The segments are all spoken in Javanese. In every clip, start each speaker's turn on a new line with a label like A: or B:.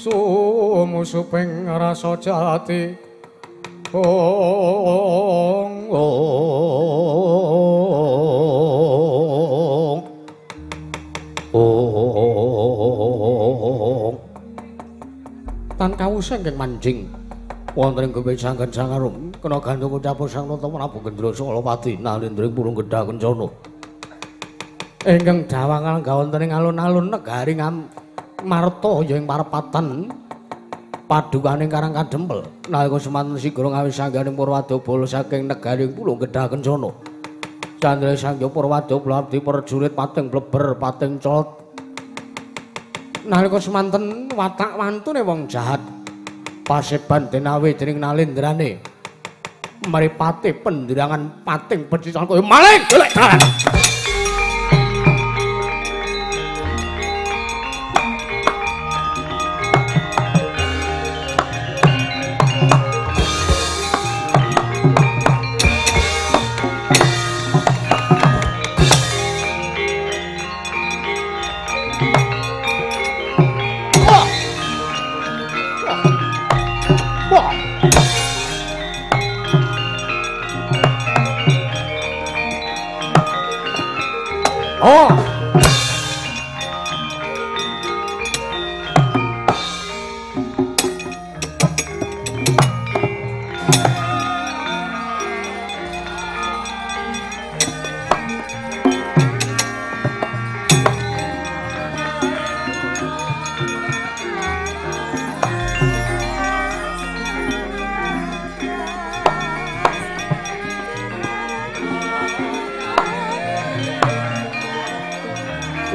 A: Sumusuping rasa jati ong ong ong tan kawusa ingkang manjing wonten ing Gumil Sanggan Sangarum kena gandhung ucap Sang Nata Prabu Gendra Salapati nalindring purung gedha kencana ingkang dawangan wonten ing alun-alun negari Ngamarta ya ing parepatan padukaning Karang Kadempel nalika semanten sigra ngawis sangganing Purwadobala saking negari Pulung Gedha Kencana. Candra Sangya Purwadobala abdi prajurit pating bleber pating colot. Nalika semanten watak wantune wong jahat paseban denawe dening nalendrane mripate penderangan pating pecican kaya maling golek dalan.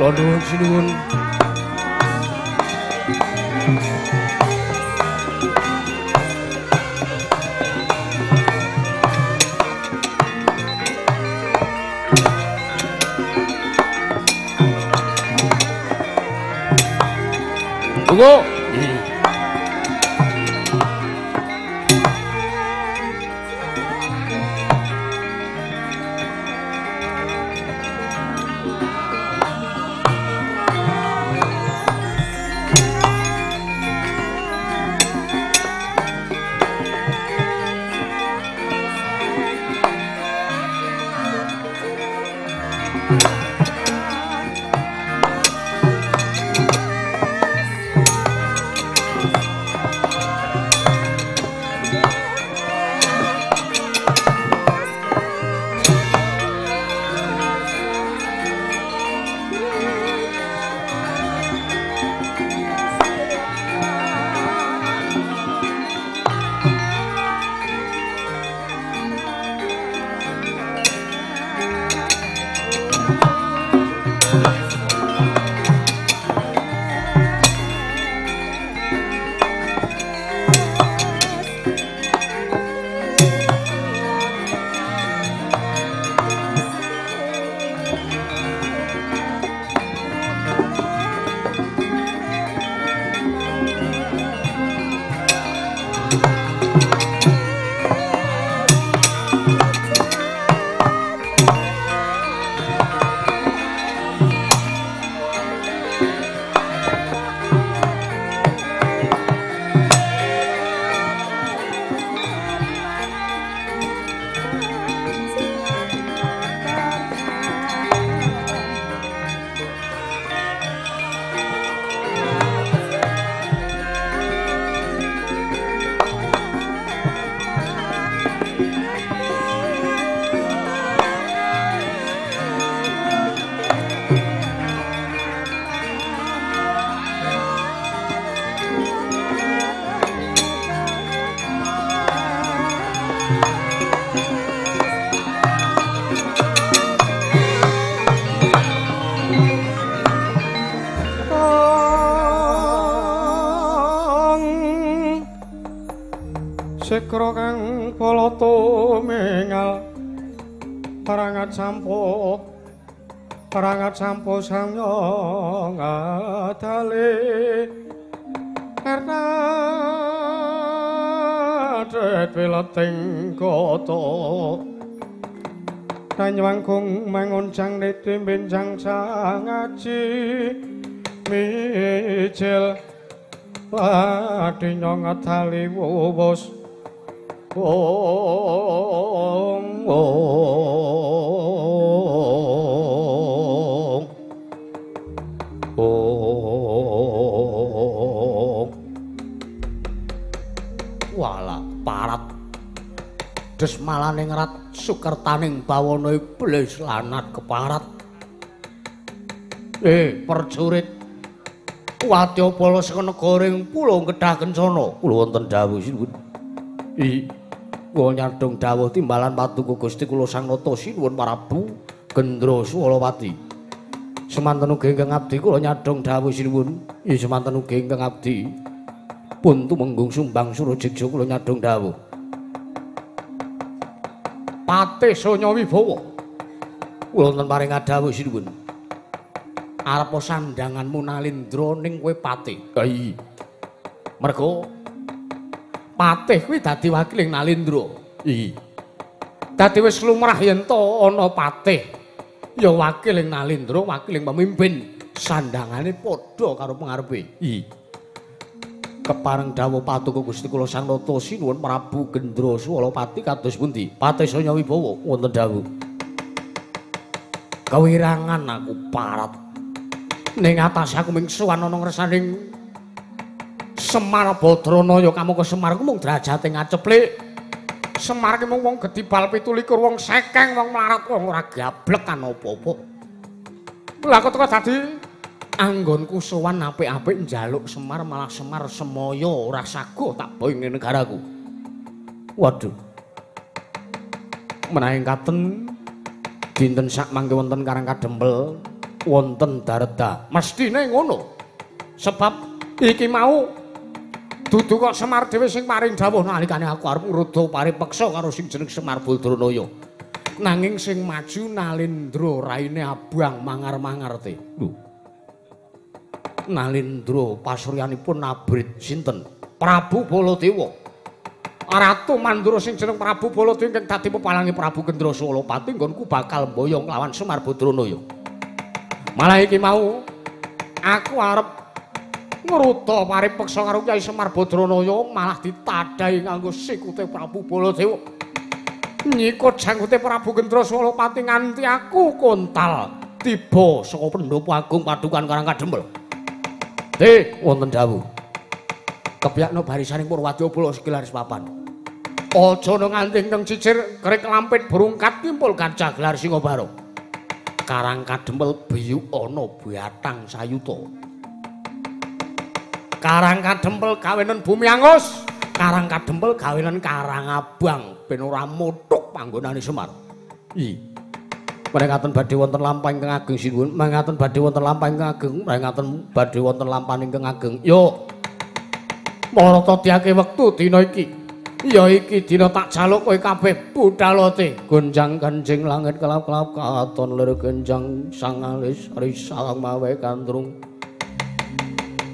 A: Nuwun sinuwun. Tunggu. Sikra kang pala tumingal parangat sampo samya ngadale karna wileting kota Tanyawangkung mangoncang niti benjang sangaji mijil Ladi nyong ngedali wuwus. Om om om. Walah parat desmalane ngrat sukertaning bawana iblis lanat keparat. Perjurit wadyabala saka negara ing Pulau Kedah Kencana. Kula wonten dawuh sinuwun. Kula nyadhong dawuh timbalan paduka Gusti kula Sang Nata sinuwun Prabu Gendra Swalawati. Semanten ugi ingkang abdi kula nyadhong dawuh sinuwun. Semanten ugi ingkang abdi pun tumenggung Sumbang Surajiksa kula nyadhong dawuh. Patih Sanya Wibawa kula wonten paring dawuh sinuwun. Arep sandanganmu Nalindra ning kowe patih. Iya. Mergo patih kuwi dadi wakiling Nalindra. Iya. Dadi wis lumrah yen to ana patih ya wakiling Nalindra, wakiling pemimpin. Sandangane padha karo pengarepe. Iya. Kepareng dawuh paduka Gusti kula Sang Nata sinuwun Prabu Gendra Swalapati kados pundi? Patih Sanya Wibawa wonten dawuh. Kewirangan aku parat. Ning atas aku ming sowan ana ngersaning Semar Badranaya kamangka Semar ku mung derajate ngaceplik. Semar ki mung wong gedhi bal 27, wong sekeng, wong mlarat, wong ora gablek kan apa-apa. Lah kok teko dadi anggonku sowan apik-apik njaluk Semar malah Semar semaya ora sago tak boyong ning negaraku. Waduh. Menawi katen dinten sak mangke wonten Karang Kadempel wonten Dareda. Mestine ngono. Sebab iki mau dudu kok Semar dhewe sing paring dawuh nalikane aku arep ngruda paripeksa karo sing jeneng Semar Badranaya. Nanging sing maju Nalindra raine abang mangar-mangar te. Lho. Nalindra pasuryanipun abrit sinten? Prabu Baladewa. Ratu Mandura sing jeneng Prabu Baladewa ingkang dadi pepalange Prabu Gendra Swalapati nggonku bakal mboyong lawan Semar Badranaya. Malah iki mau aku arep ngruda paripeksa karo Kyai Semar Badranaya malah ditadahi nganggo sikute Prabu Baladewa. Nyikut janggote Prabu Gendra Swalapati nganti aku kontal tiba saka Pendopo Agung Padukan Karang Kadempel. Wonten dawuh. Kepyakno barisaning Purwadyabala sekilaris papan. Aja nganti ingkang cicir kerik lampit berungkat kimpul gajah gelar Singabara. Karang Kadempel biyuk ana batang sayuta. Karang Kadempel gawenen bumi angus, Karang Kadempel gawenen karang abang ben ora muthuk panggonane Semar. Mrekaten badhe wonten lampah ingkang ageng sinuwun, mrekaten badhe wonten lampah ingkang ageng, mrekaten badhe wonten lampah ingkang ageng. Yo. Marata tiake wektu dina iki. Ya iki dina tak jaluk kowe kabeh budhalote. Gonjang kanjing langit kelap-kelap katon lir genjang sangalis risang mawe kandrung.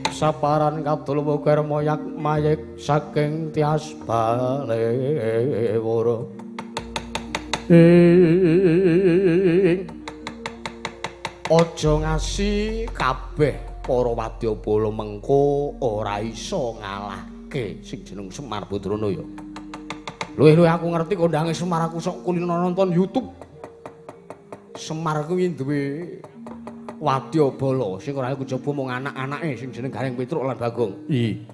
A: Saparan kadul wuker moyak mayek saking tias balewara. Aja ngasi kabeh para wadyabala mengko ora iso ngalahke sing jeneng Semar Badranaya. Luwih-luwih aku ngerti kondange Semar, aku sok kulino nonton YouTube. Semar kuwi duwe wadyabala sing ora kejaba mung anak-anake sing jeneng Gareng Petruk lan Bagong. Ning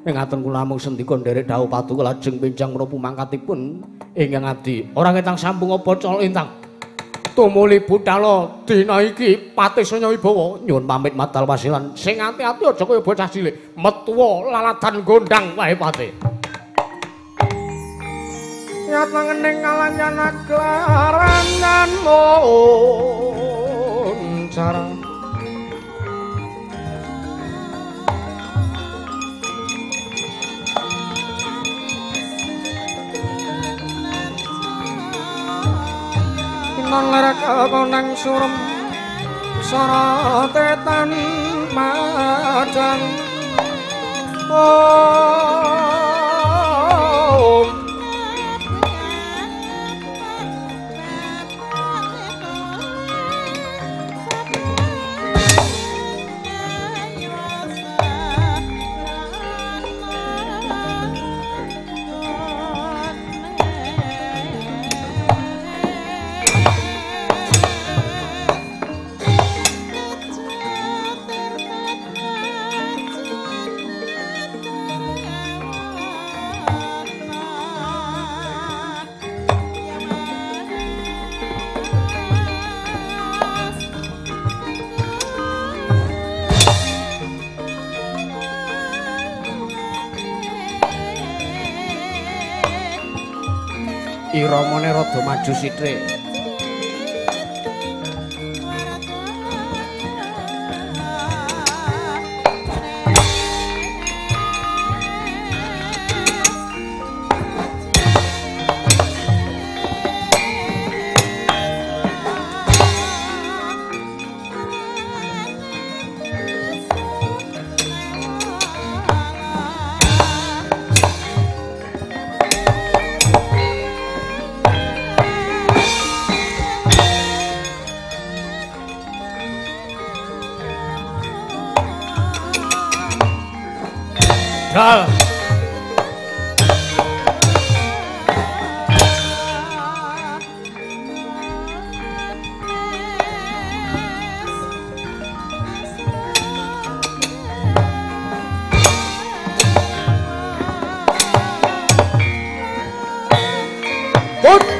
A: ngaten kula namung sendika nderek dawuh paduka lajeng benjang menapa mangkatipun ingkang abdi. Ora ngetang sambung apa col intang. Tumuli budhala dina iki Patih Sanya Wibawa nyuwun pamit madal wasilan. Sing ati-ati aja kaya bocah cilik. Metuwa laladan gondang wae Patih. Nyat mangening kalanyana klarangan moncar. Non lerek konang surem sorote tan madang. Om Iramane rada maju sithik. Dal. Put.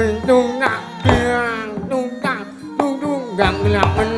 A: Bluntung petaplet.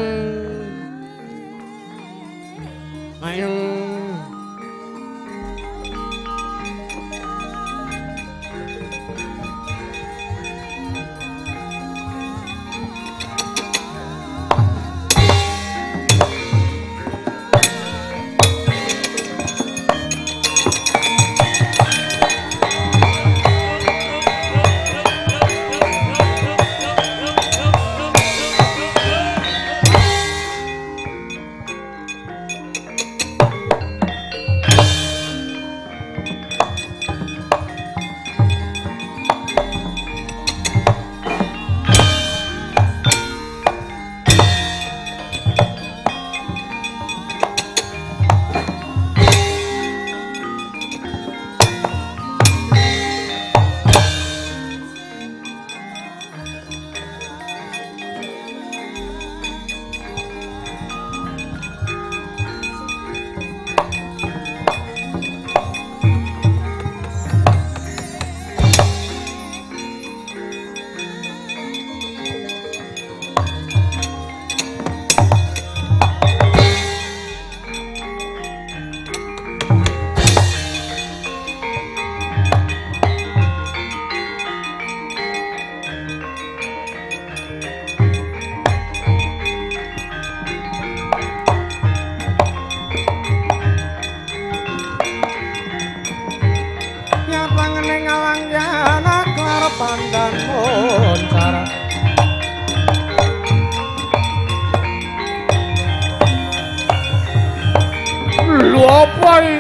A: Apa iki?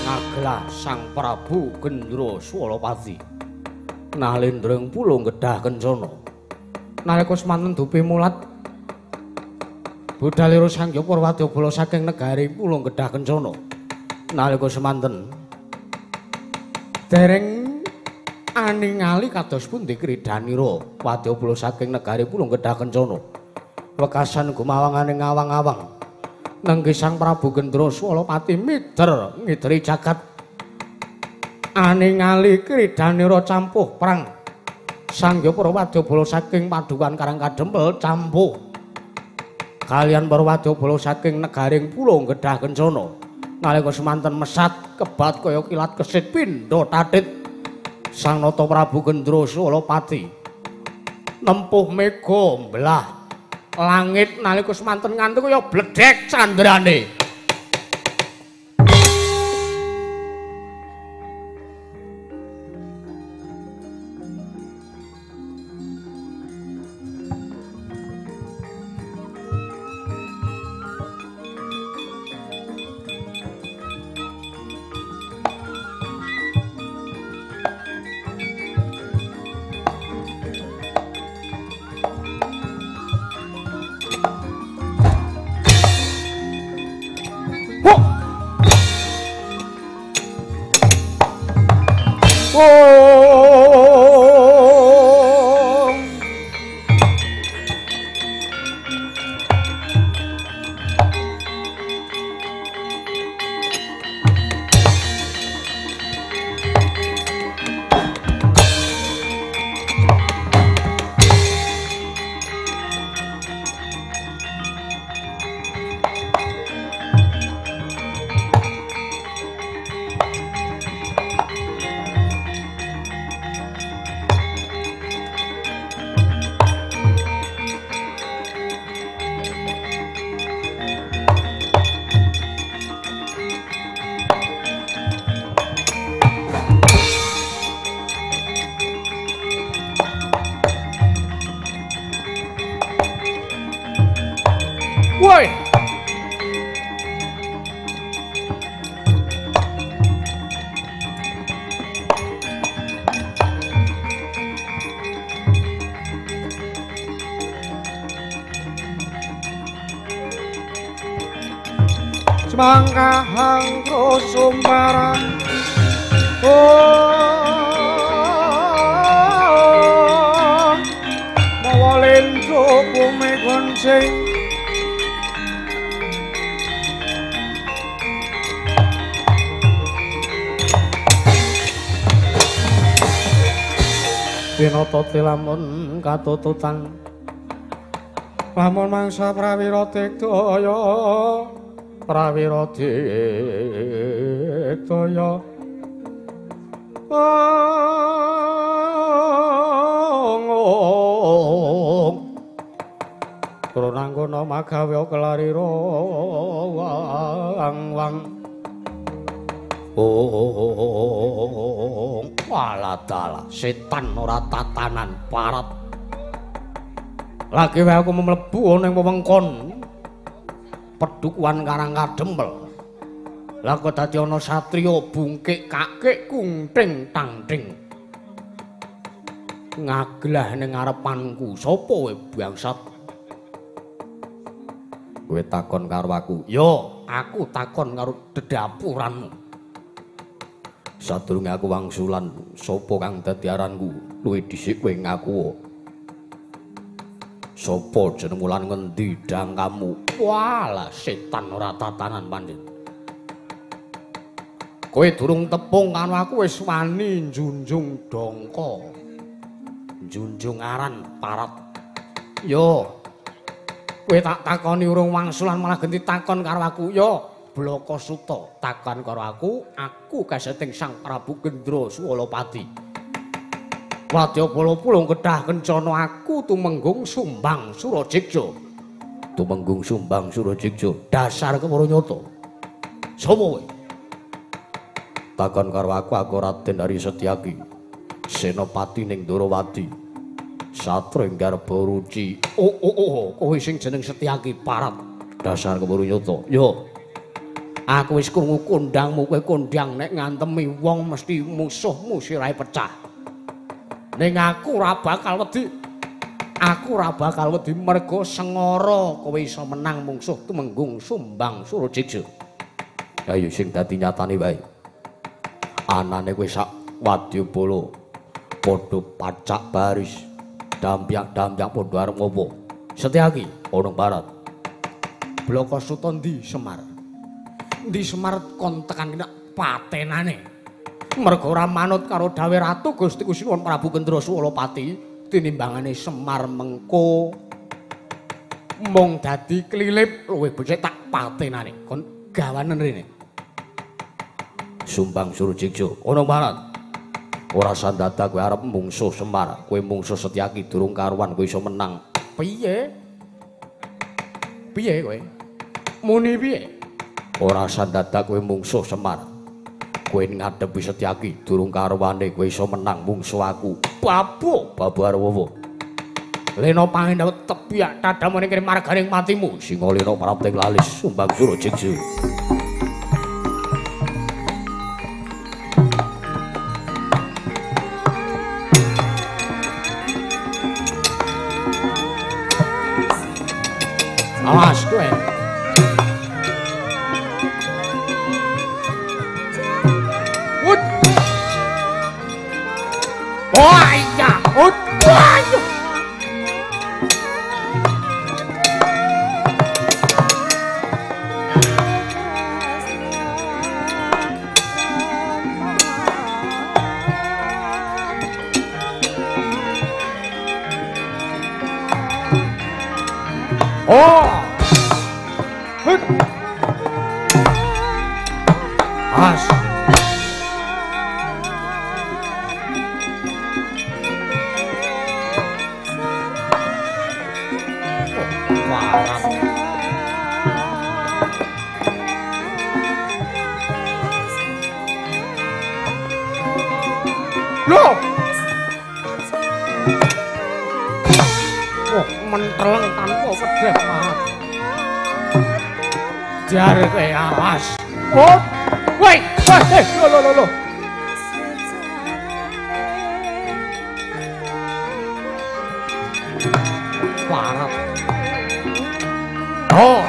A: Ngaglah Sang Prabu Gendra Swalapati nalendra ing Pulung Gedhah Kencana. Nalika semanten dupi mulat budalira Sang Hyang Purwadyabala saking negari Pulung Gedhah Kencana. Nalika semanten dereng aningali kados pundi kridanira wadyabala saking negari Pulung Gedhah Kencana. Wekasan gumawangane ngawang-awang nenggih Sang Prabu Gendra Swalapati mider ngideri jagat aningali kridanira campuh perang. Sang Hyang Purwadyabala saking Padukan Karang Kadempel campuh kalian Purwadyabala saking negaring Pulung Gedhah Kencana. Nalika semanten mesat kebat kaya kilat kesit pindha tatit Sang Nata Prabu Gendra Swalapati nempuh mega mbelah langit nalika semanten nganti kaya bledhek candrane. Woi.
B: Semangkahang krusumbaran mawa lendro bumi goncing
A: Winata lamun katututan
B: lamun mangsa prawira digdaya
A: prawira digdaya Prananggana magawe kelarira wang wang waladala setan ora tatanan parat lagi wae aku mlebu ning wewengkon Pedukuhan Karang Kadempel. Lah kok dadi ana satriya bungkik kakik kunting tangting ngaglah ning ngarepanku. Sapa kowe bangsat? Kowe takon karo aku. Yo, aku takon karo dedapuranmu. Sadurunge aku wangsulan sapa kang dadi aranku, luwih dhisik kowe ngaku. Sapa jenengmu lan ngendi dangkamu? Walah setan ora tatanan pancen. Kowe durung tepung karo aku wis wani njunjung dongko. Njunjung aran parat. Yo. Kowe tak takoni urung wangsulan malah genti takon karo aku. Yo, Bloko Suta takon karo aku, aku kaseting Sang Prabu Gendra Swalapati. Wadyabala Pulung Gedhah Kencana aku tumenggung Sumbang Surajikja. Tumenggung Sumbang Surajikja dasar kepara nyata. Sapa kowe? Takon karo aku, aku Raden Hari Setyaki. Senopati ning Ndorowati. Satring garba ruci. Oh oh oh, kowe sing jeneng Setyaki parat. Dasar keburu nyata. Yo. Aku wis krungu kondangmu, kowe kondang nek ngantemi wong mesti musuhmu sirahe pecah. Ning aku ora bakal wedi. Aku ora bakal wedi mergo sengara kowe iso menang mungsuh Tumenggung Sumbang Surajiksa. Ayo sing dadi nyatane wae. Anane kowe sak wadyabala padha pacak baris. Dampyak-dampyak padha arep ngopo? Setyaki ana barat. Blaka Suta ndi Semar? Ndi Semar kon tekan kena patenane. Mergo ora manut karo dawuh Ratu Gusti Kusinuwun Prabu Kendra Suwalapati, tinimbangane Semar mengko mung dadi klilip luwih becik tak patenane. Kon gawanen rene. Sumbang Surajiksa ana barat. Ora sandadak kowe arep mungsuh Semar, kowe mungsuh Setyaki durung karuan kowe iso menang. Piye? Piye kowe? Muni piye? Ora sandadak kowe mungsuh Semar. Kowe ngadepi Setyaki durung karuane kowe iso menang mungsuh aku. Babu, babu arep apa? Lena pangendhawet tebiak tadamane kene marganing matimu. Singa lena prapting lalis Sumbang Surajiksa. Awas kowe. Ut. Oh iya, ut. Ayo. Oh. Hut. As. Loh. Oh, menteleng tanpa pedheh maaf. Jar kowe awas. Oh, woi, woi, lo lo lo lo. Parah. Oh.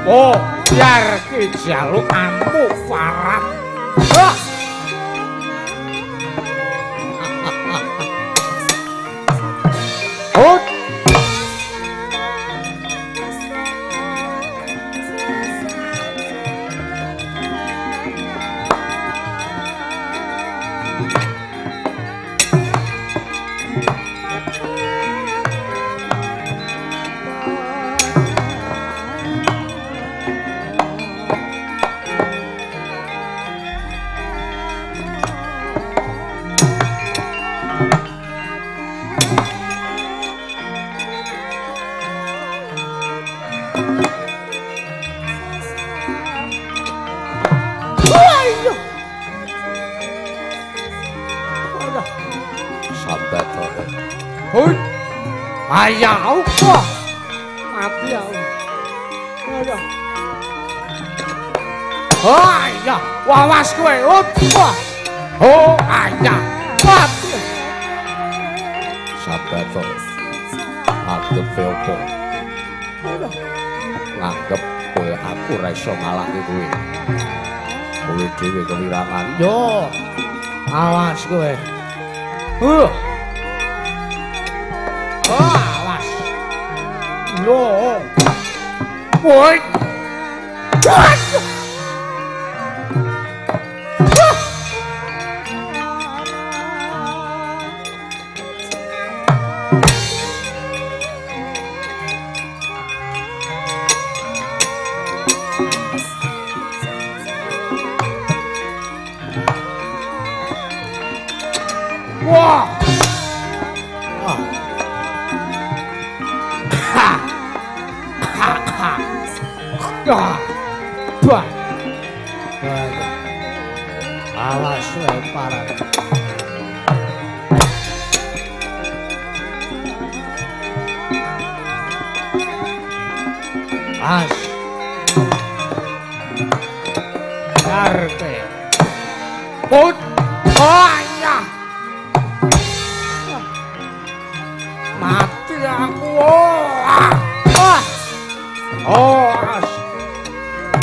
A: Oh, biar ki jaluk ampuh parah. Ah. Hut. Ayah, wah, mati aku. Ayah, ayah, wawas kowe, wah, oh ayah, mati. Sabar to, anggep opo? Nganggep kowe aku ora iso ngalahke kowe. Kowe dhewe kewirangan. Yo, awas kowe. Awas. Loh. Woi. Wah. Ah. Ha. Ha. Ha. Ah. Bah. Awas kowe parah. As. Karpe. Put. Oh iya. Mati aku. Oh. Ah. Oh. As.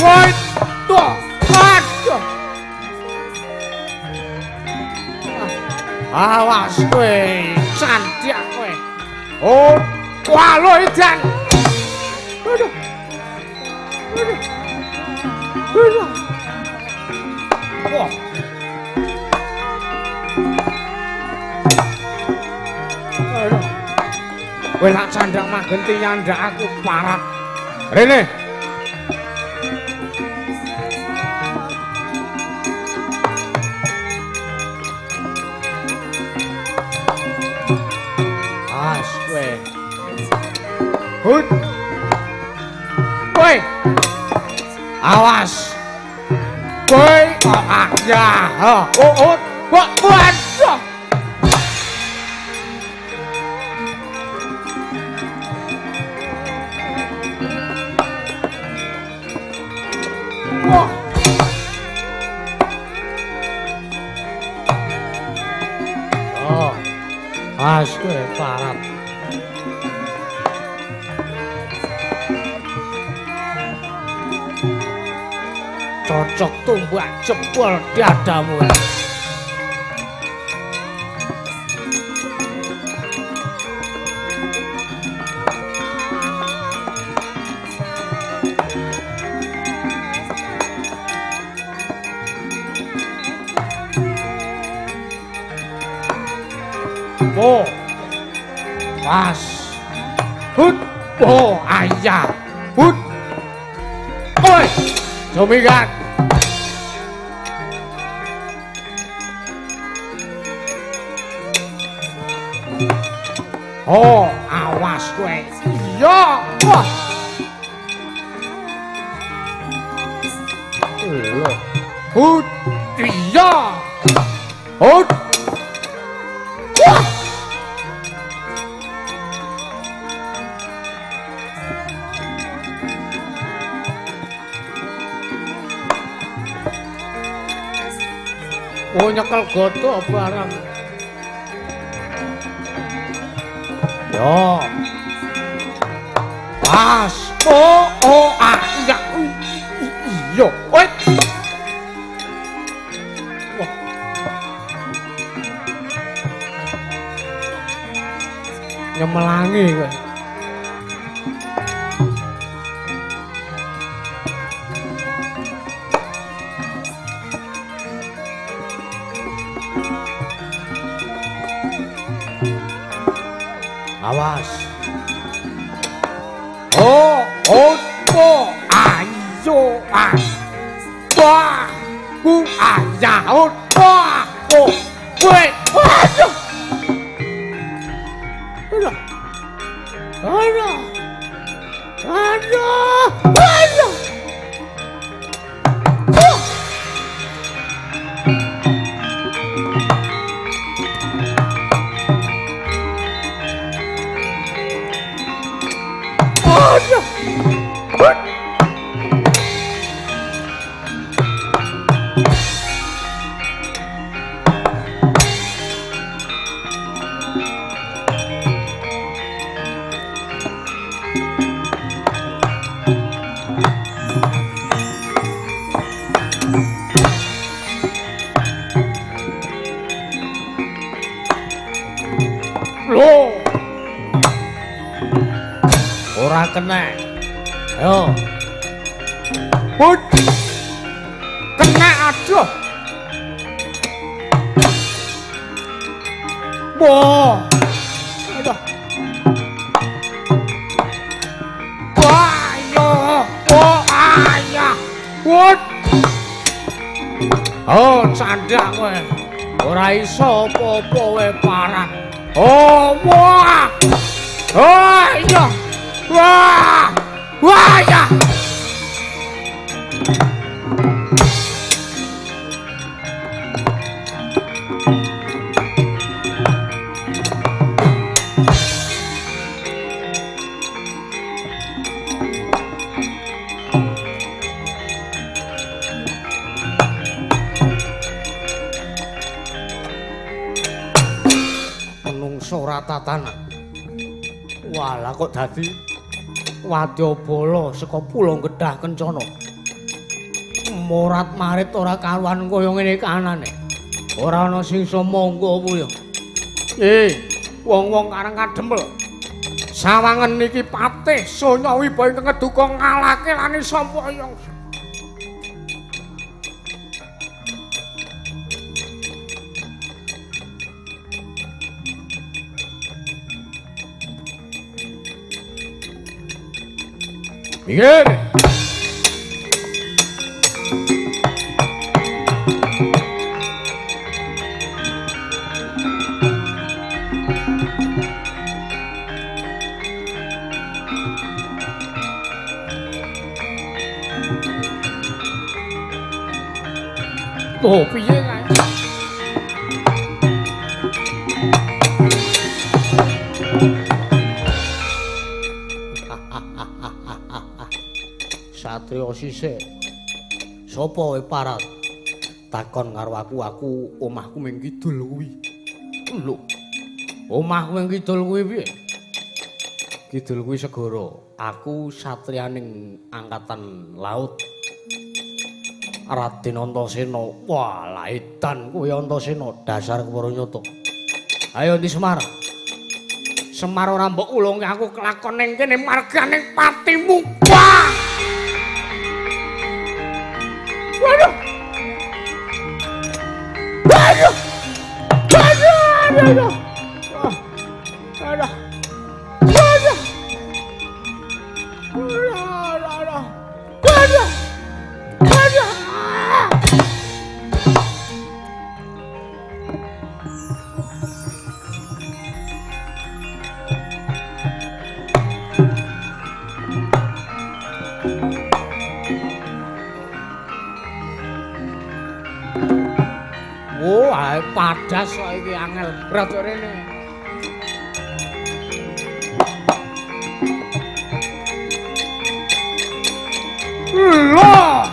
A: Woi. Tuh. Aduh. Awas kowe, candak kowe. Oh, walo edan. Aduh. Aduh. Aduh. Wah. Aduh. Kowe tak candak mah genti nyandak aku parah. Rene. As kowe. Hut. Kowe. Awas. Kowe kok ya. Oh, oh. Kok waduh. Wah. Oh. As kowe parah. Cocok tumbak jebol dadamu. Oh. Pas. Hut. Oh, ayah. Hut. Oi. Sumigat. Oh, awas kowe. Iya. Wah. Lho. Hut. Iya. Hut. Wah. Oh, nyekel godhok barang. Yo. Pas. Oh, oh, ah, iya. Iya. Oi. Wah. Nyemelangi kowe. Awas. Oh, oh, oh, ayo, ah. Wah, ku ayah, oh, wah, oh, weh, waduh. Aduh. Aduh. Aduh. Aduh. Aduh. Loh. Ora kena. Ayo. Put. Kena aduh. Wah. Aduh. Wah, yo. Oh, ayah. Put. Oh, candak kowe. Ora iso apa-apa we parat. Oh, wah. Oh, iya. Wah. Wah, ya. Tatanan. Walah kok dadi wadyabala saka Pulau Gedhah Kencana. Morat marit ora karuan kaya ngene kanane. Ora ana sing iso monggo apa ya. Wong-wong karang kadempel. Sawangen iki patih Sonya Wibawa ingkang ngeduka ngalahke lan iso mboyong. Minggir. Tuh piye kae? Satria sisih. Sapa kowe parat? Takon karo aku, aku omahku ming kidul kuwi. Lho. Omahku ming kidul kuwi piye? Kidul kuwi segara. Aku satriyaning angkatan laut. Raden Antasena. Wah, edan kowe Antasena, dasar kepara nyata. Ayo ndi Semar? Semar ora mbok ulungi aku kelakon ning kene marganing patimu. Wah! Waduh. Waduh. Waduh, aduh. Aduh. Waduh. Waduh. Waduh. Waduh. Wah, padas kok iki angel berat rene. Lho.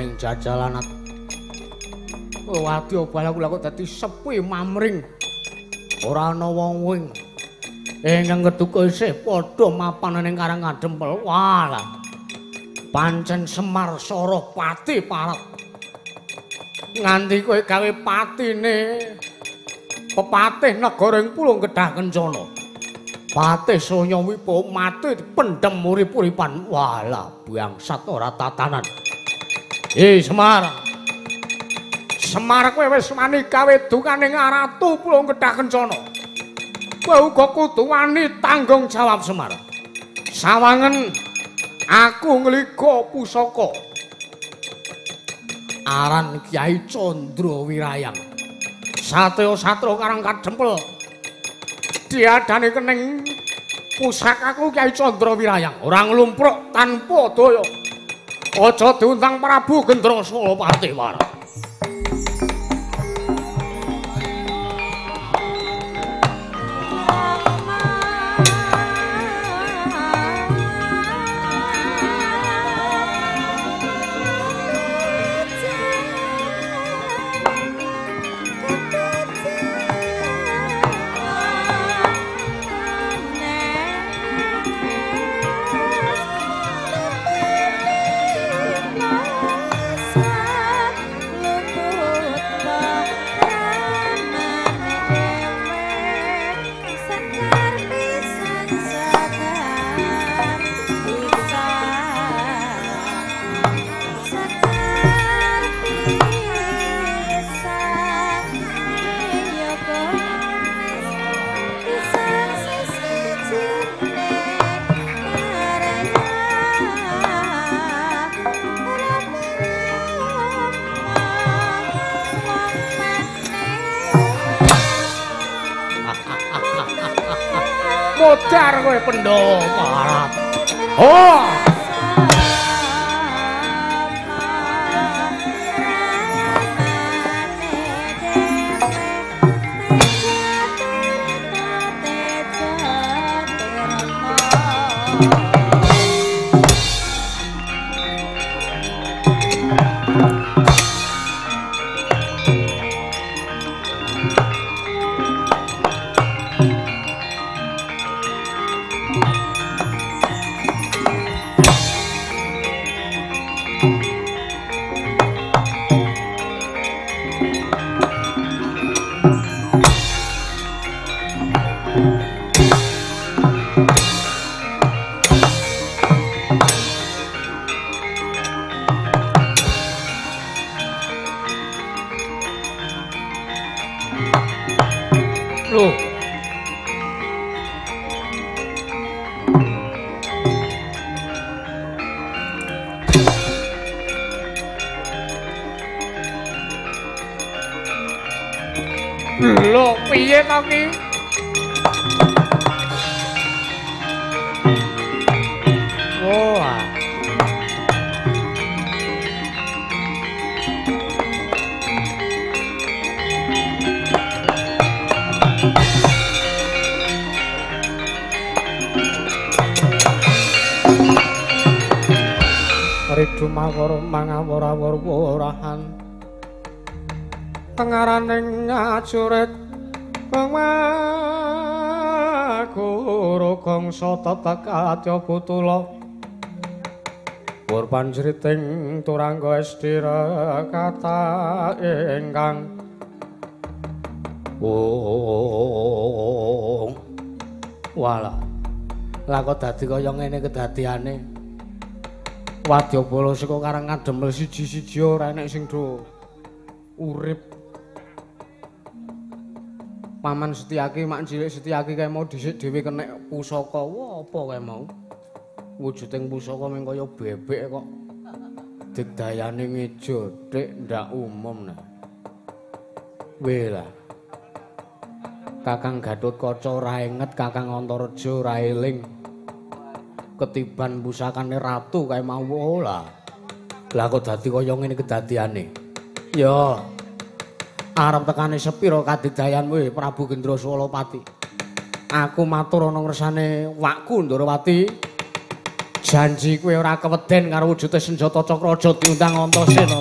A: Maning jajalanat. Wadya bala kula kok dadi sepi mamring. Ora ana wong wing. Ingkang keduka isih padha mapan ning Karang Kadempel. Walah. Pancen Semar Sarapati parep. Nganti kowe gawe patine pepatih negara ing Pulung Gedhah Kencana. Patih Sonya Wibawa mati dipendhem urip-uripan. Walah, bangsat ora tatanan. Semar. Semar kowe wis wani gawe dukane Ratu Pulung Gedhah Kencana. Kowe uga kudu wani tanggung jawab Semar. Sawangen aku ngliga pusaka. Aran Kyai Candra Wirayang. Satya satra Karang Kadempel. Diadane kening pusakaku Kyai Candra Wirayang ora nglumpruk tanpa daya. Aja diundang Prabu Gendra Salapati marang. Modar kowe Pandhawa Parat. Oh. Lho, piye to ki? Oh.
B: Ridu mawar mangawur-awur warahan. Tengaraning ngajurit Guru gangsa tetek adya putula Pur panjriting turangga estira kata ingkang
A: oh. Walah. Lah kok dadi kaya ngene kedadiane. Wadyabala saka Karang Kadempel siji-siji ora enek sing do urip.
B: Paman Setyaki, mak cilik Setyaki kae mau dhisik dhewe kenek pusaka. Wah, apa kae mau?
A: Wujuding pusaka mung kaya bebek kok. Digdayane ngejo, Dik, ndak umum nah. Weh lah. Kakang Gatotkaca ora inget, Kakang Antareja ora eling. Ketiban pusakane ratu kae mau lah. Lah kok dadi kaya ngene kedadiane. Ya. Arep tekane sepira kadidayanmu Prabu Gendra Swalapati. Aku matur ana ngersane wakku Ndorowati. Janji kowe ora keweden karo wujude senjata cakra aja diundang Antasena.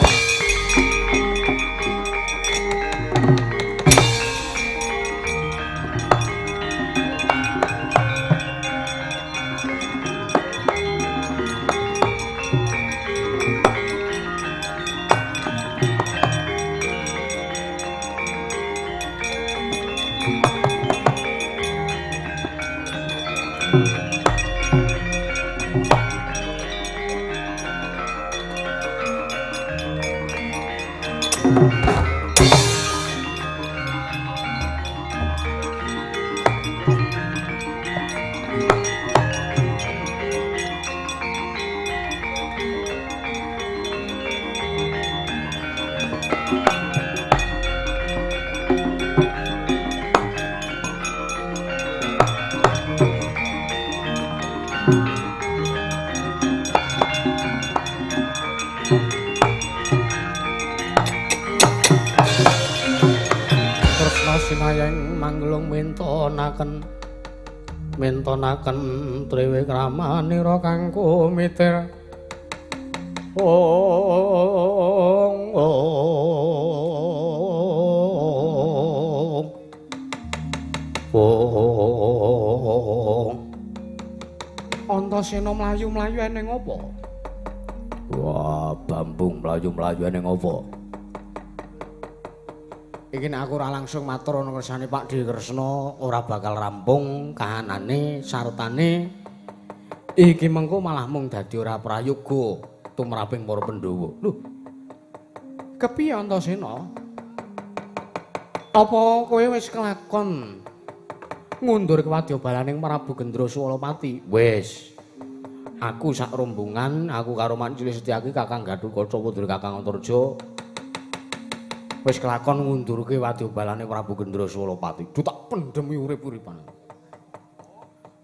A: Mintonaken triwikramanira kang kumitir ong ong ong.
B: Antasena mlayu-mlayu eneng apa?
A: Wah, bambung mlayu-mlayu eneng apa? Iki nek aku ora langsung matur ana kersane Pak Dhe Kresna ora bakal rampung kahanane sartane iki mengko malah mung dadi ora prayoga tumraping para Pandhawa.
B: Lho. Kepiye Antasena? Apa kowe wis kelakon ngundur kewadyabalaning Prabu Gendra Swalapati?
A: Wis. Aku sak rombongan, aku karo Mancili Setyaki, Kakang Gatotkaca putra Kakang Antarja wis kelakon ngundurke wadyabalane Prabu Gendra Swalapati.
B: Duh tak pendhemi urip-uripan.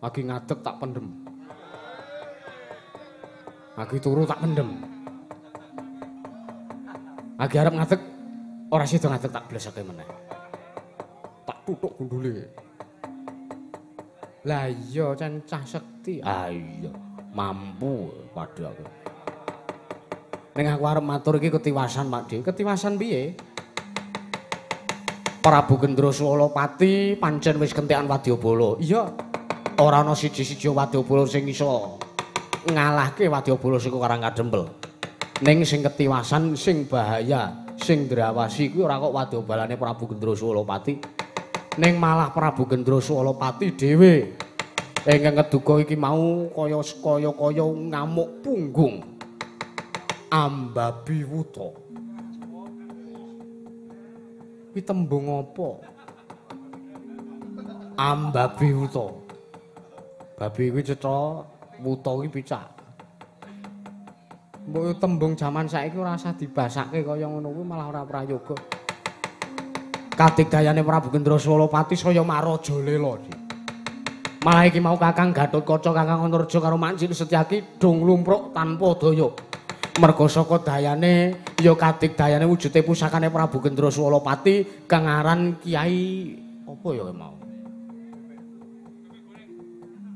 B: Lagi ngadeg tak pendhem. Lagi turu tak pendhem. Lagi arep ngadeg ora sida ngadeg tak bleseke meneh. Tak tutuk gundule. Lah iya cah sekti.
A: Ah iya, mampu padha aku. Ning aku arep matur iki ketiwasan Pak Dhe.
B: Ketiwasan piye?
A: Prabu Gendra Swalapati pancen wis kentekan wadyabala.
B: Iya,
A: ora ana siji-siji wadyabala sing iso ngalahke wadyabala saka Karang Kadempel. Ning sing ketiwasan, sing bahaya, sing ndrawasi kuwi ora kok wadyabalane Prabu Gendra Swalapati. Ning malah Prabu Gendra Swalapati dhewe ingkang keduga iki mau kaya kaya-kaya ngamuk punggung.
B: Ambabi wuta. Kuwi tembung apa? Ambabi wuta. Babi kuwi cetha, wuta kuwi picak. Mbok tembung jaman saiki ora usah dibasake kaya ngono kuwi malah ora prayoga.
A: Kadigdayane Prabu Gendra Swalapati saya marajalela. Malah iki mau Kakang Gatotkaca, Kakang Antarja karo Mancil Setyaki dong lumpruk tanpa daya. Merga saka dayane ya kadigdayane wujude pusakane Prabu Gendra Swalapati kang aran Kiai apa ya mau?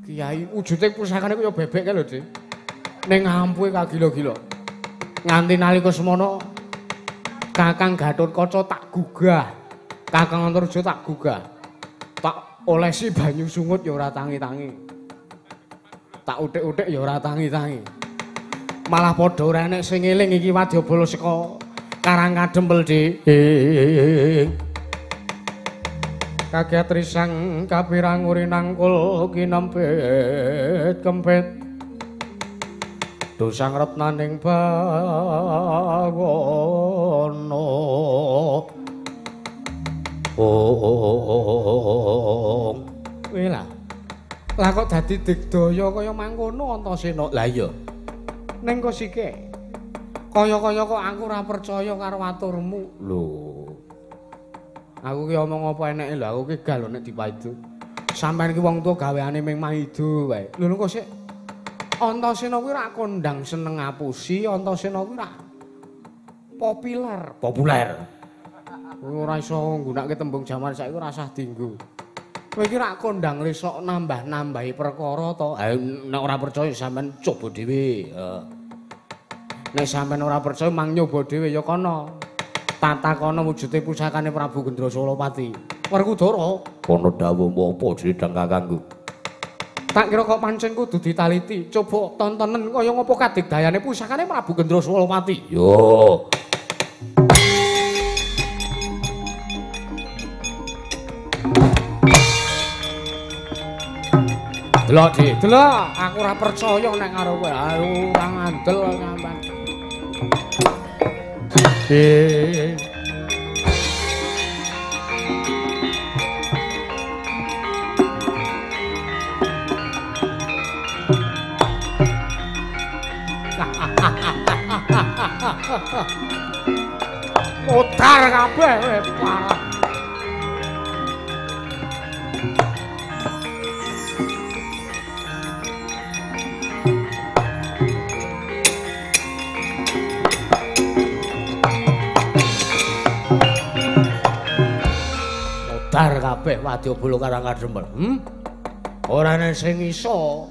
B: Kiai wujude pusakane kaya bebek kae lho, Dik. Ning ampuhe kagila-gila.
A: Nganti nalika semono Kakang Gatotkaca tak gugah, Kakang Antarja tak gugah.
B: Tak olesi banyu sungut ya ora tangi-tangi. Tak utik-utik ya ora tangi-tangi.
A: Malah padha ora enek sing eling iki wadyabala saka Karang Kadempel, Dik.
B: Kaget risang kapirang urinangkul kinempit kempit. Dosang retnaning bawana.
A: Oh.
B: Kuwi lah. Lah kok dadi digdaya kaya mangkono Antasena.
A: Lah iya.
B: Ning kosike. Kaya-kaya kok aku ora percaya karo aturmu.
A: Lho.
B: Aku ki omong apa eneke lho, aku ki gal nek dipaidu. Sampeyan ki wong tuwa gaweane ming maidu wae. Lho kok sik Antasena kuwi ora kondang seneng ngapusi, Antasena kuwi ora populer.
A: Populer.
B: Ora iso nggunakake tembung jaman saiki ora usah dienggo. Kowe iki rak kondang lesok nambah-nambahi perkara to.
A: Ayo nek ora percaya sampean coba dhewe.
B: Nek sampean ora percaya mang nyoba dhewe ya kono. Tata kono wujude pusakane Prabu Gendra Solopati. Werkudara,
A: ana dawuh apa didang kakangku?
B: Tak kira kok pancen kudu ditaliti. Coba tontonen kaya ngopo kadigdayane pusakane Prabu Gendra Solopati.
A: Yo.
B: Delok, Dik. Delok, aku ora percaya nek karo kowe. Ayo ora ngandel sampean. Modar kabeh kowe parah.
A: Modar kabeh wadya bolo karang kadempel. Ora ana sing iso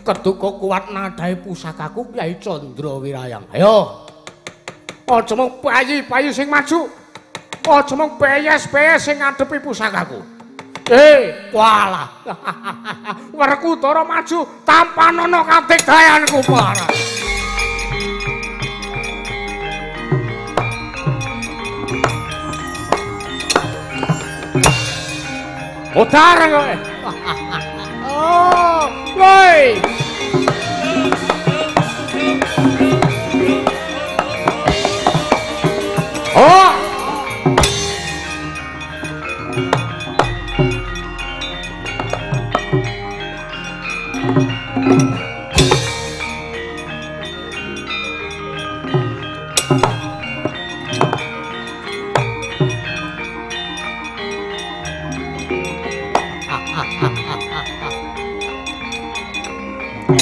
A: keduka kuat nadahe pusakaku Kyai Candra Wirayang. Ayo.
B: Aja mung payi-payi sing maju. Aja mung peyes-peyes sing ngadepi pusakaku. Walah. Werkudara maju tampanono kadigdayanku para. Modar kowe. Oh, woi. Oh.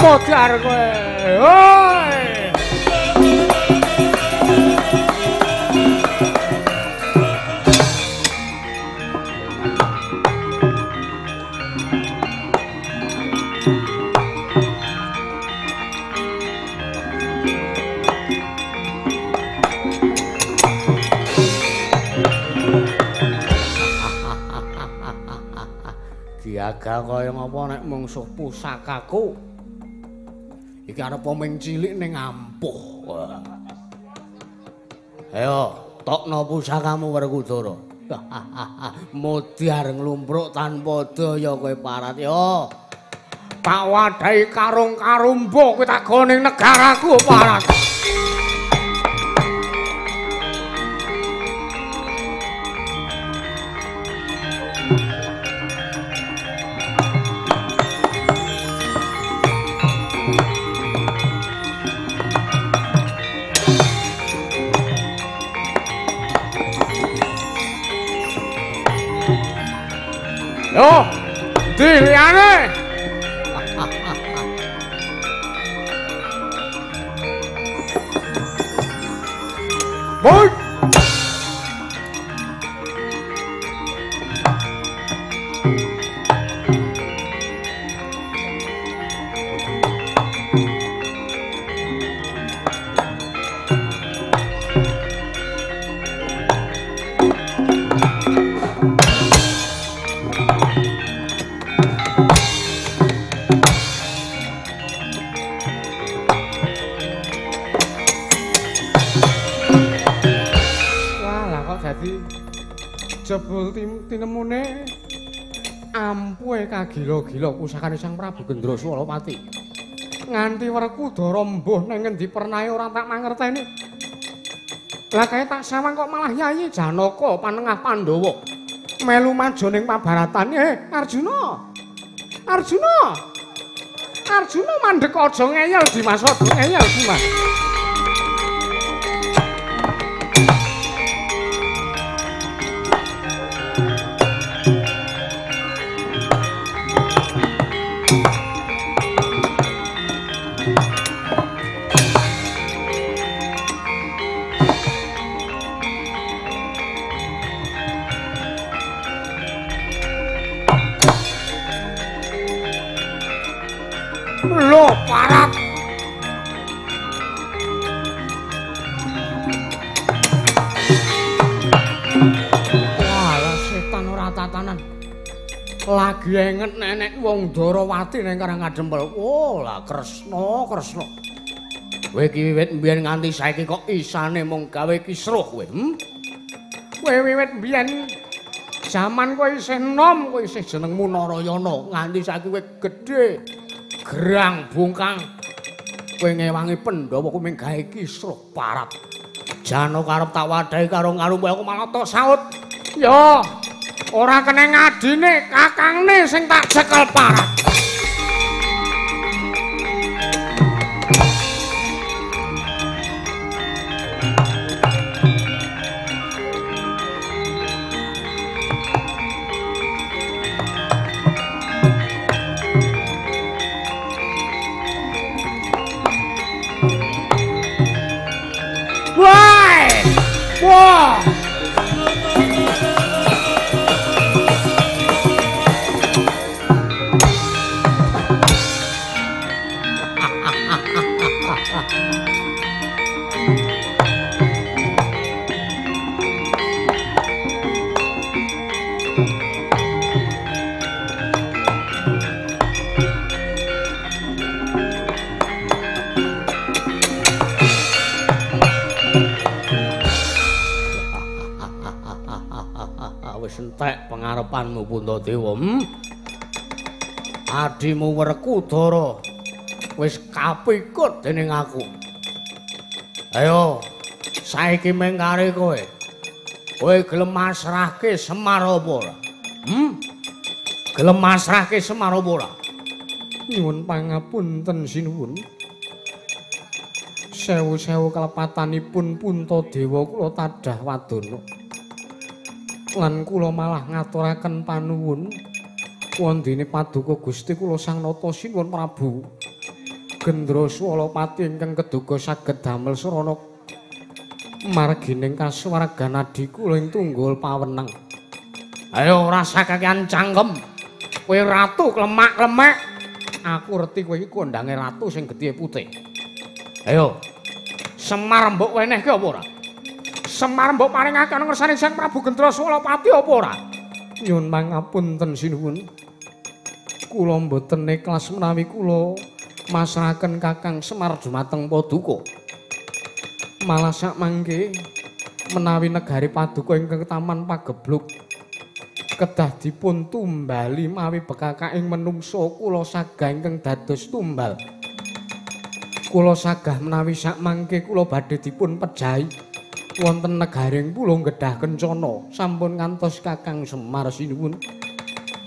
B: Modar kowe. Oi. Diaga kaya ngapa nek mungsuh pusakaku. Iki arep ming cilik ning ampuh.
A: Ayo, tokno pusakamu Werkudara. Modar nglumpruk tanpa daya kowe parat yo.
B: Tak wadahi karung karumbo kowe tak gawa ning negaraku parat. Yo, ndi liyane? Boy. Jebul tinemune ampuhe kagila-gila pusakane Sang Prabu Gendra Swalapati. Nganti Werkudara mbuh nang ngendi pernahe ora tak mangerteni. Lah kae tak sawang kok malah Yayi Janaka panengah Pandhawa melu maju ning pabaratan. Arjuna. Arjuna. Arjuna mandhek aja ngeyel Dimas, aja ngeyel Dimas. Lho, parat. Walah setan ora tatanan. Lagi enget nenek wong Darawati ning Karang Kadempel. Oh, lah Kresna, Kresna. Kowe iki wiwit mbiyen nganti saiki kok isane mung gawe kisruh kowe, Kowe wiwit mbiyen jaman kowe isih enom, kowe isih jenengmu Narayana, nganti saiki kowe gedhe, gerang bungkang. Kowe ngewangi Pandhawa kowe mung gawe kisruh parat. Janaka arep tak wadahi karo ngarumpe aku malah tok saut. Ya, ora kena ngadine, kakangne sing tak cekel parat. Wah! Entek pengarepanmu Puntadewa. Adimu Werkudara wis kapikut dening aku. Ayo, saiki mengkare kowe. Kowe gelem masrahke Semar apa ora? Gelem masrahke Semar apa ora? Nyuwun pangapunten sinuwun. Sewu-sewu kalepatanipun Puntadewa kula tadah wadana. Lan kula malah ngaturaken panuwun wondene paduka Gusti kula Sang Nata Sinuwun Prabu Gendra Swalapati ingkang keduga saged damel srana margining kasuwargan adi kula ing tunggul pawenang. Ayo rasa kakean cangkem. Kowe ratu klemak-klemek. Aku reti kowe iki kondange ratu sing getih putih. Ayo. Semar mbok wenehke apa ora? Semar mbok paringake ana ngersane Sang Prabu Gendra Swalapati apa ora? Nyuwun pangapunten sinuwun. Kula mboten ikhlas menawi kula masrahaken Kakang Semar dumateng paduka. Malah sak mangke menawi negari paduka ingkang Taman Pagebluk kedah dipun tumbali mawi bekakaing menungsa kula sagah ingkang dados tumbal. Kula sagah menawi sak mangke kula badhe dipun pejahi wonten negaring Pulung Gedhah Kencana sampun ngantos Kakang Semar sinuwun.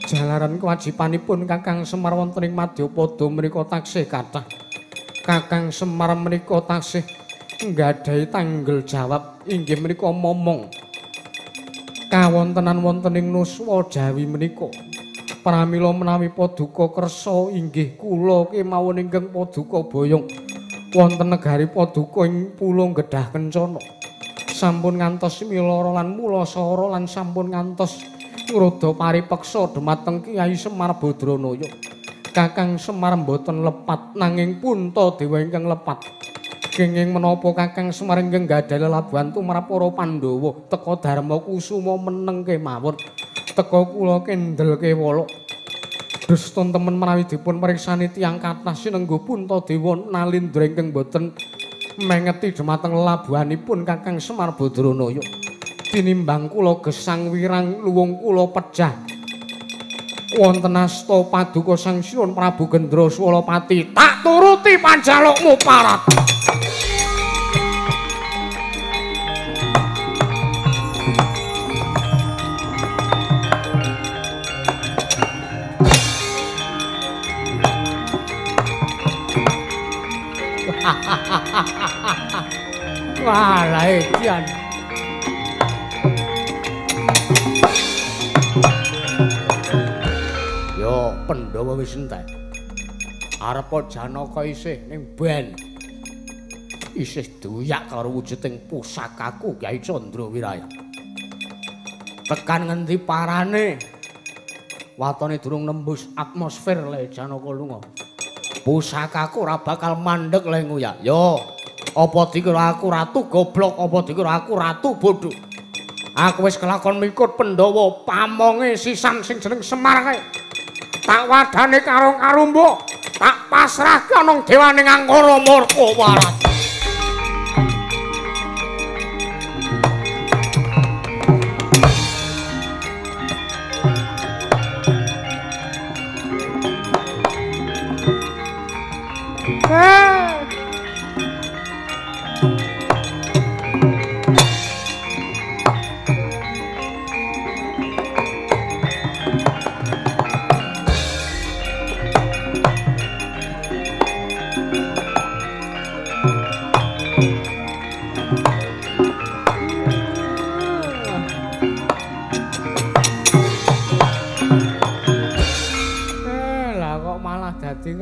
B: Jalaran kewajibanipun Kakang Semar wonten ing Madyapada menika taksih kathah. Kakang Semar menika taksih nggadahi tanggel jawab inggih menika momong kawontenan wonten ing nuswa Jawi menika. Pramila menawi paduka kersa inggih kula kemawon ingkang paduka boyong wonten negari paduka ing Pulung Gedhah Kencana. Sampun ngantos milara lan mulasara lan sampun ngantos ngrodha paripeksa dumateng Kyai Semar Badranaya. Kakang Semar mboten lepat nanging Puntadewa ingkang lepat. Kenging menapa Kakang Semar ingkang gadhahi lelabuhan tumrap para Pandhawa teka Darma Kusuma meneng kemawon. Teka kula kendel kewala. Dusta temen menawi dipun priksani tiyang kathah sinengga Puntadewa nalindra ingkang mboten mengeti dumateng lelabuhanipun Kakang Semar Badranaya. Tinimbang kula gesang wirang luwung kula pejah wonten asta paduka Sang Sinuwun Prabu Gendra Swalapati, tak turuti panjalukmu parat. Wah, edian. Yo, Pandhawa wis entek. Arepa Janaka isih ning ben. Isih duyak karo wujuding pusakaku Kyai Candra Wiraya. Tekan ngendi parane? Watone durung nembus atmosfer le Janaka lunga.
A: Pusakaku ora bakal mandeg le nguyak. Yo, apa dikira aku ratu goblok, apa dikira aku ratu bodho? Aku wis kelakon mikut Pandhawa pamonge sisan sing jeneng Semar kae. Tak wadane karo karumbuk, tak pasrahke ana dewane Angkara Murka waras.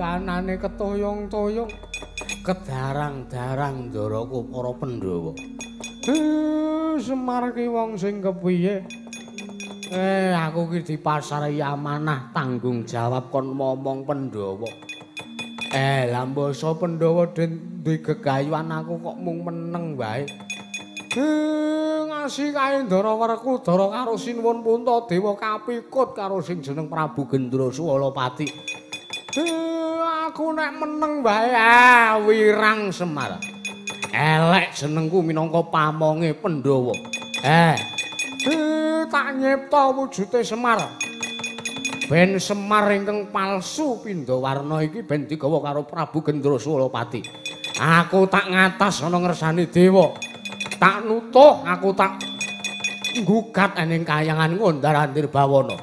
A: Anane ketoyong-toyong kedarang-darang ndaraku para Pandhawa. Semar ki wong sing kepiye? Aku ki dipasrahi amanah tanggung jawab kon momong Pandhawa. Lah mbasa Pandhawa den duwe gegayuhan aku kok mung meneng wae. Ngasih kae Ndara Werkudara karo Sinuwun Puntadewa kapikut karo sing jeneng Prabu Gendra Suwalapati. Aku nek meneng wae wirang Semar. Elek jenengku minangka pamonge Pandhawa. Tak nyipta wujude Semar. Ben Semar ingkang palsu pindha warna iki ben digawa karo Prabu Gendra Suwalapati. Aku tak ngatas ana ngersane dewa. Tak nutuh, aku tak nggugat ning kayangan ngondar-andir bawana.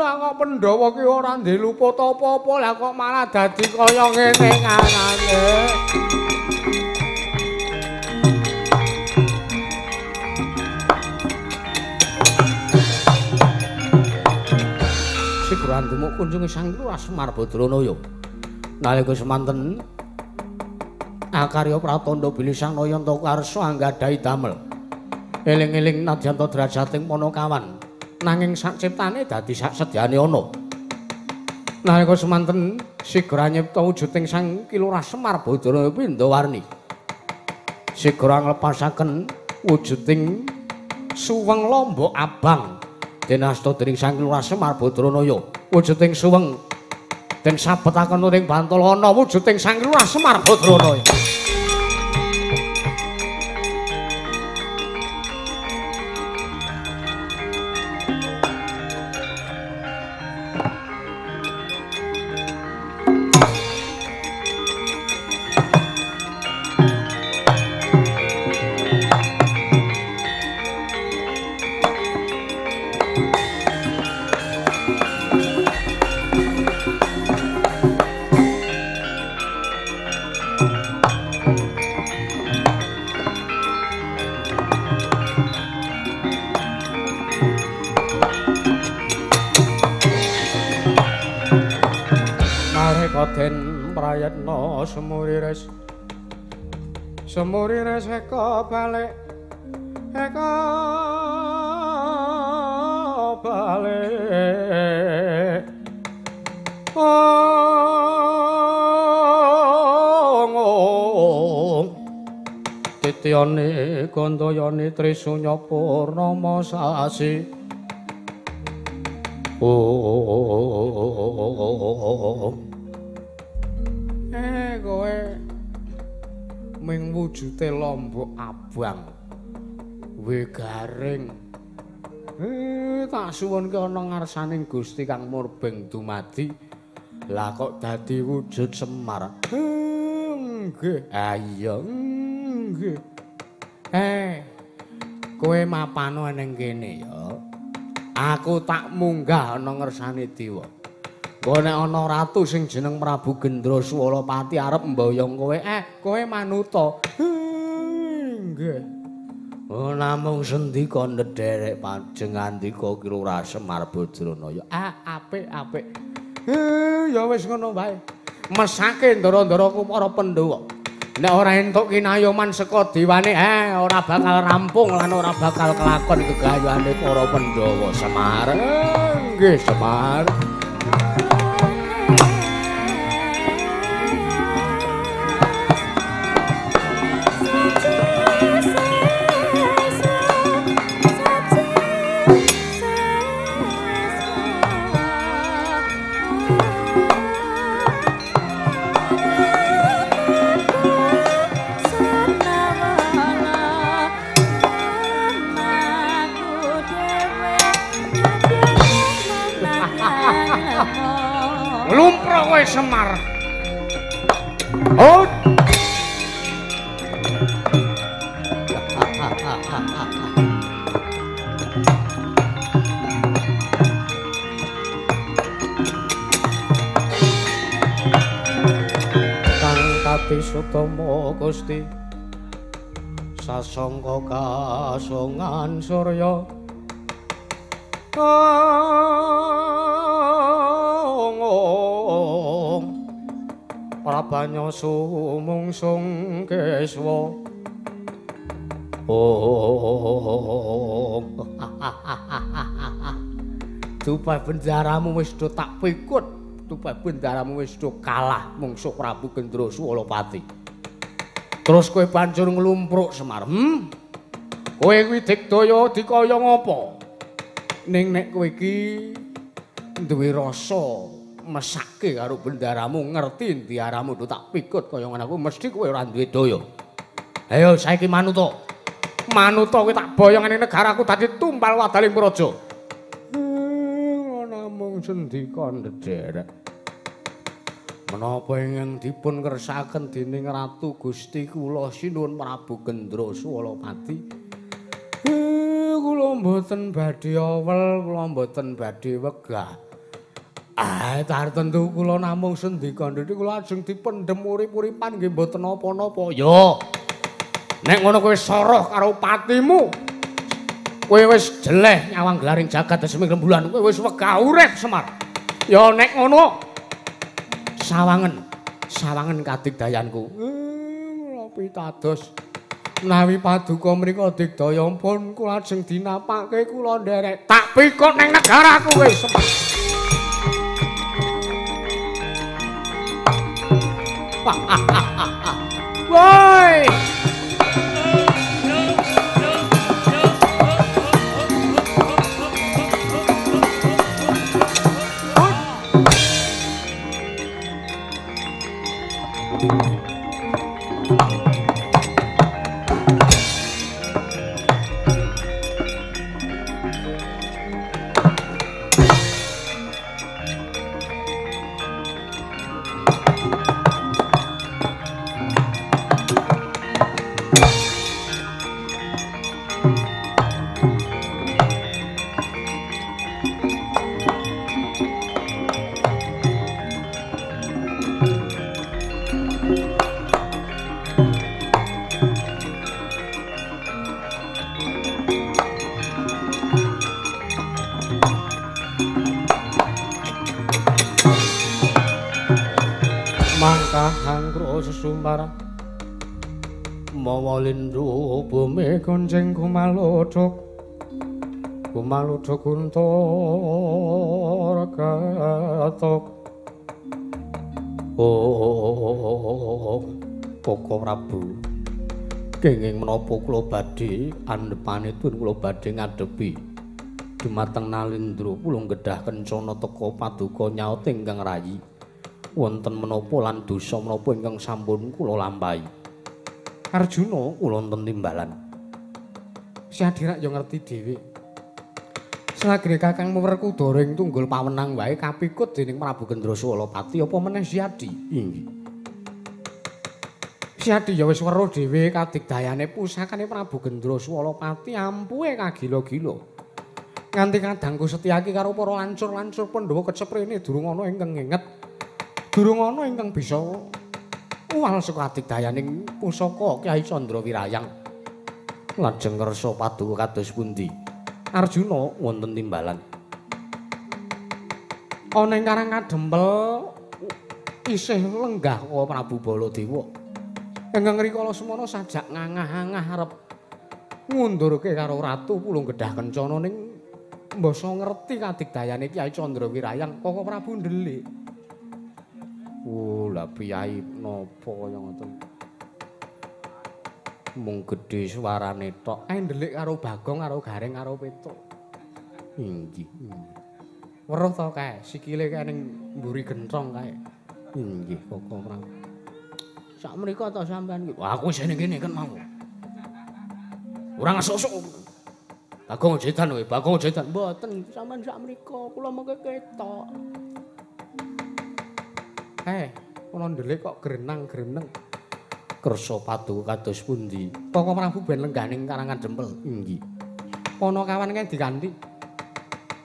A: Lah kok Pandhawa ki ora ndek luput apa-apa, lah kok malah dadi kaya ngene kanane. Sigra ndemuk kunjungi Sang Lurah Semar Badranaya. Nalika semanten akarya pratandha bilih Sang Nayanta karsa anggadhahi damel. Eling-eling nadyan ta drajating Panakawan. Nanging sak ciptane dadi sak sedyane ana. Nalika semanten sigra nyipta wujuding Sang Ki Lurah Semar Badrana Pindawarni. Sigra nglepasaken wujuding suweng lombok abang den asta dening Sang Ki Lurah Semar Badranaya. Wujuding suweng den sabetaken ing bantal ana wujuding Sang Ki Lurah Semar Badranaya. Prayatna semurires semurires eka balik eka balik ong titiyane gandayane trisunya purnama sasi. Kowe ming wujude lombok abang we garing. Tak suwunke ana ngarsaning Gusti Kang Murbeng dumadi. Lah kok dadi wujud Semar? Nggih. Ha iya, nggih. Kowe mapano ning kene ya. Aku tak munggah ana ngersane dewa. Engko nek ana ratu sing jeneng Prabu Gendra Suwalapati arep mboyong kowe, kowe manuta. Nggih. Oh, namung sendika ndherek panjengandika Ki Lurah Semar Badranaya. Apik apik. Ya wis ngono wae. Mesake ndara-ndaraku para Pandhawa. Nek ora entuk kinayoman saka dewane, ora bakal rampung lan ora bakal kelakon gegayuhane para Pandhawa. Semar. Nggih, Semar.
B: Lumprok kowe Semar. Oh. Kang Kati Sutama Gusti sasangka kasongan surya Prabanya sumungsung keswa. Oh. Dupa bendaramu wis do tak pikut, dupa bendaramu wis do kalah mungsuh Prabu Gendra Swalapati. Terus kowe banjur nglumpruk Semar. Kowe kuwi digdaya dikaya ngapa? Ning nek kowe iki duwe rasa mesake karo bendaramu, ngerti ndiaramu do tak pikut kaya ngono aku, mesti kowe ora duwe daya. Ayo saiki manuta. Manuta kowe tak boyong ning negaraku dadi tumbal wadaling praja. Namung sendika ndherek. Menapa ingkang dipun kersakaken dening Ratu Gusti kula sinuwun Prabu Gendra Swalapati? Kula mboten badhe awel, kula mboten badhe wegah. Ah, tartentu kula namung sendika ndherek kula ajeng dipendhem urip-uripan nggih mboten napa-napa. Yo. Nek ngono kowe soroh karo patimu. Kowe wis jeleh nyawang gelaring jagat desming rembulan, kowe wis wegah urip Semar. Ya nek ngono sawangen, sawangen kadigdayanku. Kula pitados menawi paduka mriku digdaya pun kula ajeng dinapake kula nderek. Tak pikut ning negaraku kowe Semar. Woi. Sesumbar mawa lindhu bumi gonceng kumaluduk kumaluduk guntur ketuk. Oh Koko Prabu, kenging menapa kula badhe andhepanipun kula badhe ngadepi dumateng Nalindra pulung gedhah kencana teka paduka nyaut ingkang rayi. Wonten menapa lan dosa menapa ingkang sampun kula lampahi? Arjuna kula wonten timbalan. Siadirak ya ngerti dhewe. Selagene Kakang Werkudara ing tunggul pawenang wae kapikut dening Prabu Gendra Swalapati apa meneh Siadi? Inggih. Siadi ya wis weruh dhewe kadigdayane pusakane Prabu Gendra Swalapati ampuhe kagila-gila. Nganti kadangku Setyaki karo para lancur-lancur Pandhawa keceprene durung ana ingkang ngenget. Durung ana ingkang bisa uwal saka adigdayaning pusaka Kyai Candra Wirayang. Lajeng kersa paduka kados pundi? Arjuna wonten timbalan. Ana ing Karang Kadempel isih lenggah kaya Prabu Baladewa. Ingkang rikala semana sajak ngangah-angah arep ngundurke karo Ratu Pulung Gedhah Kencana ning mbasa ngerti kadigdayane Kyai Candra Wirayang, Koko Prabu ndelik. Oh, lah piyai napa kaya ngoten. Mung gedhe suarane tok. Ae ndelik karo Bagong karo Gareng karo Petruk. Inggih. Weruh to kae, sikile kae ning mburi genthong kae. Inggih, Koko Prabu. Sak mriko to sampean iki. Wah, aku isih ning kene kan mau. Ora ngesuk-esuk. Bagong jedan kowe, Bagong jedan. Mboten, sampean sak mriko, kula mengke ketok. Ana ndelik kok grenang-greneng.
A: Kersa paduka kados pundi?
B: Koko Prabu ben lengganing karangan dempel.
A: Inggih.
B: Panakawan kae dikanthi.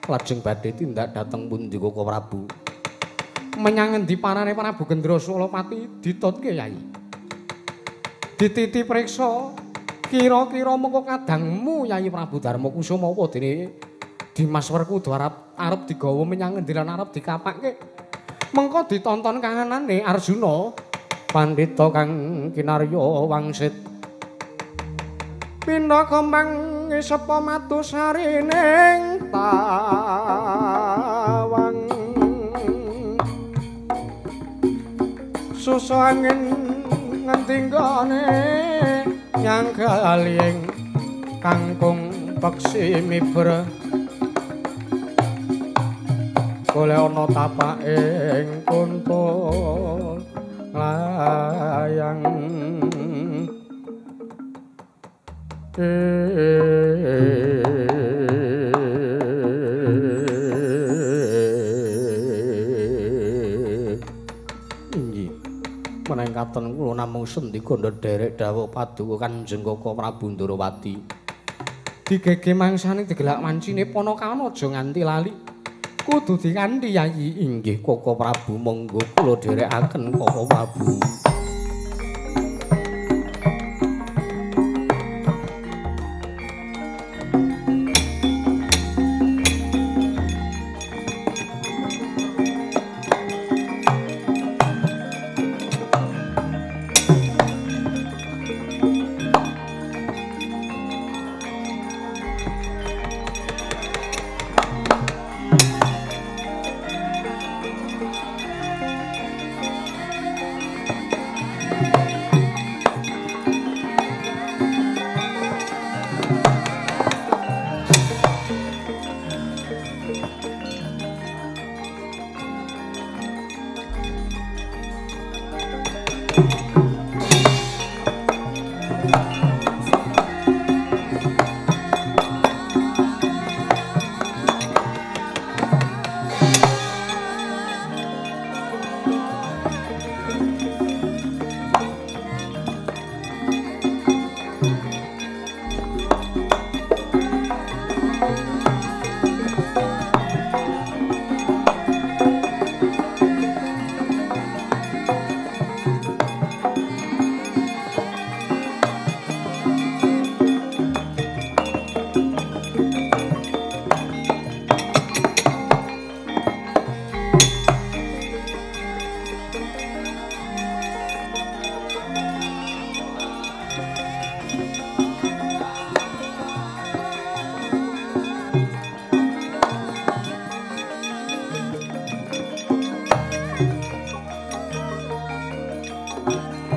A: Lajeng badhe tindak dhateng pundi Koko Prabu?
B: Menyang ngendi parane Prabu Gendra Sulapati ditutke Yai. Dititi priksa kira-kira mengko kadangmu Yai Prabu Darma Kusuma apa dene Dimas Werkudara arep digawa menyang ngendi lan arep dikapake. Mengko ditonton kahanane Arjuna
A: pandhita kang kinarya wangsit.
B: Pindha kembang sepa matu sarining tawang. Susu angin ngendi nggone nyanggaling kangkung peksi miber. Golek ana tapaking kuntul layang.
A: Inggih. Menengkaten kula namung sendika ndherek dawuh paduka Kanjeng Koko Prabu Ndorowati.
B: Digege mangsane digelak wancine Panakawan aja nganti lali. Kudu dikanthi Yayi.
A: Inggih Koko Prabu, monggo kula dherekaken Koko Prabu.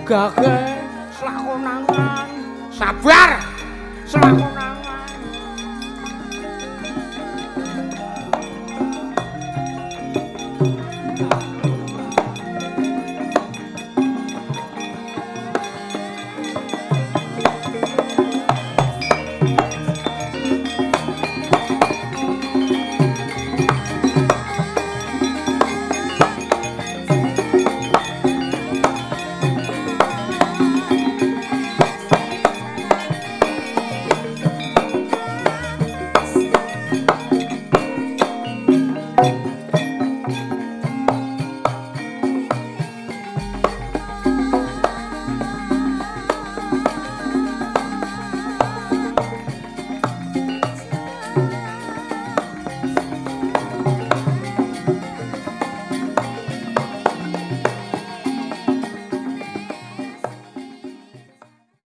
B: Gage selakonangan sabar selakonangan.